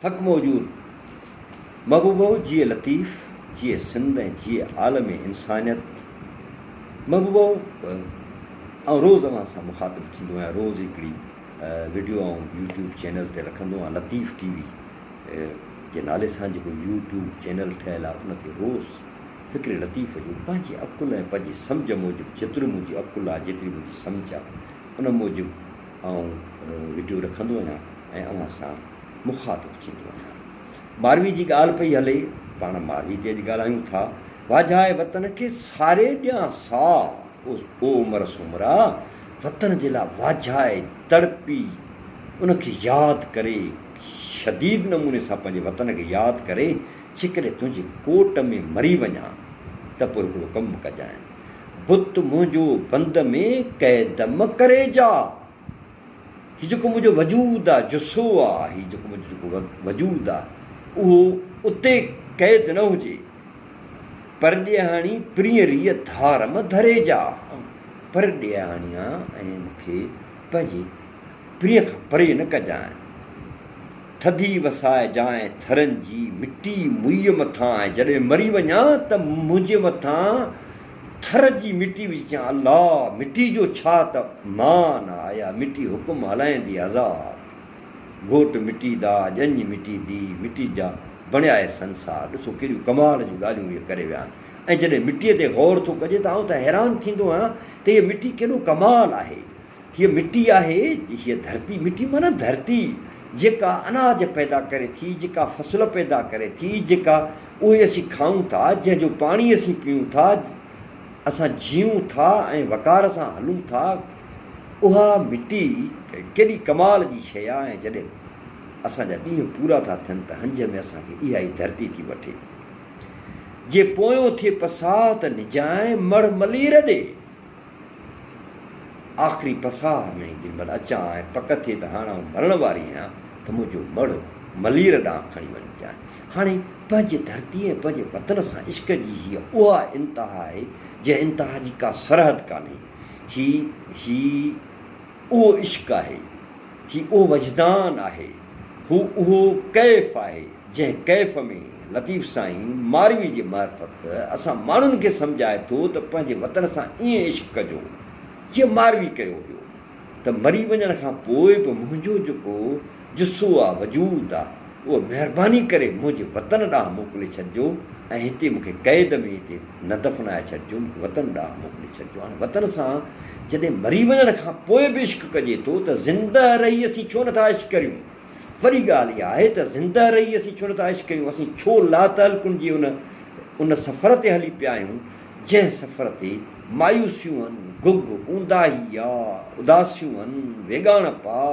حق موجود محبوبو جيئي لطيف جيئي سنڌ ۽ جيئي عالم انسانيت محبوبو آئون روز اوهان سان مخاطب ٿيندو آهيان روز هڪڙي وڊيو آئون يوٽيوب چينل تي رکندو آهيان لطيف ٽي وي جي نالي سان جيڪو يوٽيوب چينل ٺهيل آهي ان تي روز فڪر لطيف جو پنهنجي عقل ۽ پنهنجي سمجهه موجب جيترو منهنجي عقل آهي جيتري منهنجي سمجهه آهي ان موجب آئون وڊيو رکندو آهيان ۽ اوهان سان مخاطب ٿيندو آهيان. ماروي جي ڳالهه پئي هلي، پاڻ ماروي تي اڄ ڳالهايون ٿا. واجهائي وطن کي ساري ڏيان ساهه، او عمر سومرا! وطن جي لاء واجهائي، تڙپي، ان کي ياد ڪري، شديد نموني سان پنهنجي وطن کي ياد ڪري، جيڪڏهن تنهنجي ڪوٽ ۾ مري وڃان ته پوء هڪڙو ڪم ڪجانء. بت منهنجو بند ۾ قيد م ڪري جا. هي جيڪو منهنجو وجود آ، جسو آ، هي جيڪو منهنجو جيڪو وجود آ، اهو اتي قيد نه هجي. پرڏيهاڻي پرينء ريء ڌار م ڌري جا. آئون پرڏيهاڻي آن ۽ مون کي پنهنجي پرينء کان پري نه ڪجانء. ٿڌي وسائجانء ٿرن جي مٽي موئيء مٿان ۽ جڏهن مري وڃان ته منهنجي مٿان ٿر جي مٽي وجهجان. الله! مٽي جو ڇا ته مان آ، اها مٽي حڪم هلائيندي هزار. گهوٽ مٽي دا، ڄڃ مٽي the, مٽي جا بڻيائي سنسار. ڏسو ڪيڏيون ڪمال جون ڳالهيون اهي ڪري ويا آهن. ۽ جڏهن مٽيء تي غور ٿو ڪجي ته آئون ته حيران ٿيندو آهيان ته هيء مٽي ڪيڏو ڪمال آهي. هيء مٽي آهي، هيء ڌرتي، مٽي معنيٰ ڌرتي، جيڪا اناج پيدا ڪري ٿي، جيڪا فصل پيدا ڪري ٿي، جيڪا اهي اسين کائون ٿا، جنهن جو پاڻي اسين پيئون ٿا، اسان جيئون ٿا ۽ وقار سان هلون ٿا، اها مٽي ڪيڏي ڪمال جي شيء آهي ۽ جڏهن اسان جا ڏينهن پورا ٿا ٿين ته هنج ۾ اسان کي اها ئي ڌرتي ٿي وٺي. جي پويون ٿئي پساهه ته نجانء مڙهه ملير ڏي. آخري پساهه ۾ جنهن مهل اچان ۽ پڪ ٿئي ته هاڻ آئون مرڻ واري آهيان ته منهنجو مڙهه ملير ڏانهن کڻي وڃجانء. هاڻي پنهنجي ڌرتي ۽ پنهنجي وطن سان عشق جي هيء اها انتها آهي، جنهن انتها جي ڪا سرحد ڪانهي. هي هي اهو عشق آهي، هي اهو وجدان آهي، هو اهو ڪيف آهي، جنهن ڪيف ۾ لطيف سائين ماروي جي معرفت اسان ماڻهن کي سمجهائي ٿو ته پنهنجي وطن سان ائين عشق ڪجو جيئن ماروي ڪيو هيو ته مري وڃڻ کان پوء به منهنجو جيڪو جسو آ، وجود آ، اهو مهرباني ڪري منهنجي وطن ڏانهن موڪلي ڇڏجو ۽ هتي مون کي قيد ۾ هتي نه دفنائي ڇڏجو، مون کي وطن ڏانهن موڪلي ڇڏجو. هاڻي وطن سان جڏهن مري وڃڻ کان پوء به عشق ڪجي ٿو ته زنده رهي اسين ڇو نٿا عشق ڪريون؟ وري ڳالهه اها آهي ته زنده رهي اسين ڇو نٿا عشق ڪيون؟ اسين ڇو لاتعلقن جي ان ان سفر تي هلي پيا آهيون، جنهن سفر تي مايوسيون هن، گهگهه اونداهي آ، اداسيون هن، ويڳاڻپ آ،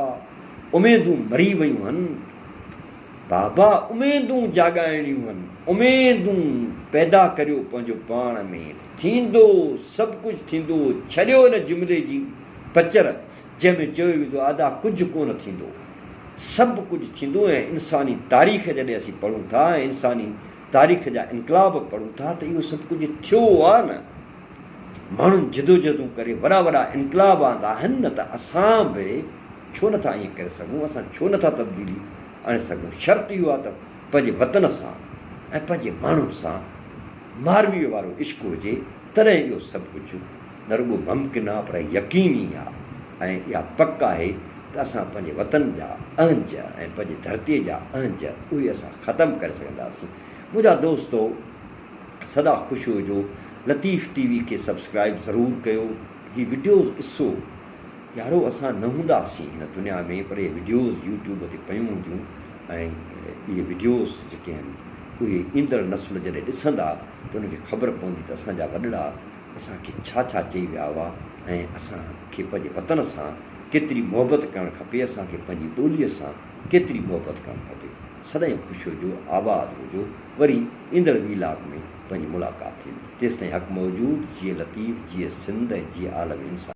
اميدون مري ويون هن. بابا اميدون جاڳائڻيون هن، اميدون پيدا ڪريو پنهنجو پاڻ ۾، ٿيندو سڀ ڪجهه ٿيندو، ڇڏيو ان جملي جي پچر جنهن ۾ چيو ويندو آهي ادا ڪجهه ڪونه ٿيندو. سڀ ڪجهه ٿيندو ۽ انساني تاريخ جڏهن اسين پڙهون ٿا ۽ انساني تاريخ جا انقلاب پڙهون ٿا ته اهو سڀ ڪجهه ٿيو آهي نه. ماڻهن جدوجهدون ڪري وڏا وڏا انقلاب آندا آهن نه ته اسان به ڇو نٿا ائين ڪري سگهون، اسان ڇو نٿا تبديلي آڻي سگهون. شرط اهو آهي ته پنهنجي وطن سان ۽ پنهنجي ماڻهن سان مارويء وارو عشق هجي تڏهن اهو سڀ ڪجهه نه رڳو ممڪن آ پر يقيني آ ۽ اها پڪ آهي ته اسان پنهنجي وطن جا اهنج ۽ پنهنجي ڌرتيء جا اهنج اهي اسان ختم ڪري سگهنداسين. منهنجا دوستو سدا خوش هجو لطيف ٽي وي کي سبسڪرائب ضرور ڪيو هي وڊيوز ڏسو يارو اسان نه هونداسين هن دنيا ۾ پر اهي وڊيوز يوٽيوب تي پيون هونديون ۽ اهي وڊيوز جيڪي آهن اهي ايندڙ نسل جڏهن ڏسندا ته انهن کي خبر پوندي ته اسان جا وڏڙا اسان کي ڇا ڇا چئي ويا هئا ۽ اسان کي پنهنجي وطن سان ڪيتري محبت ڪرڻ کپي، اسان کي پنهنجي ٻوليء سان ڪيتري محبت ڪرڻ کپي. سدائين خوش هجو، آباد هجو. وري ايندڙ وي لاگ ۾ پنهنجي ملاقات ٿيندي. تيستائين حق موجود، جيئي لطيف، جيئي سنڌ ۽ جيئي عالم انسانيت.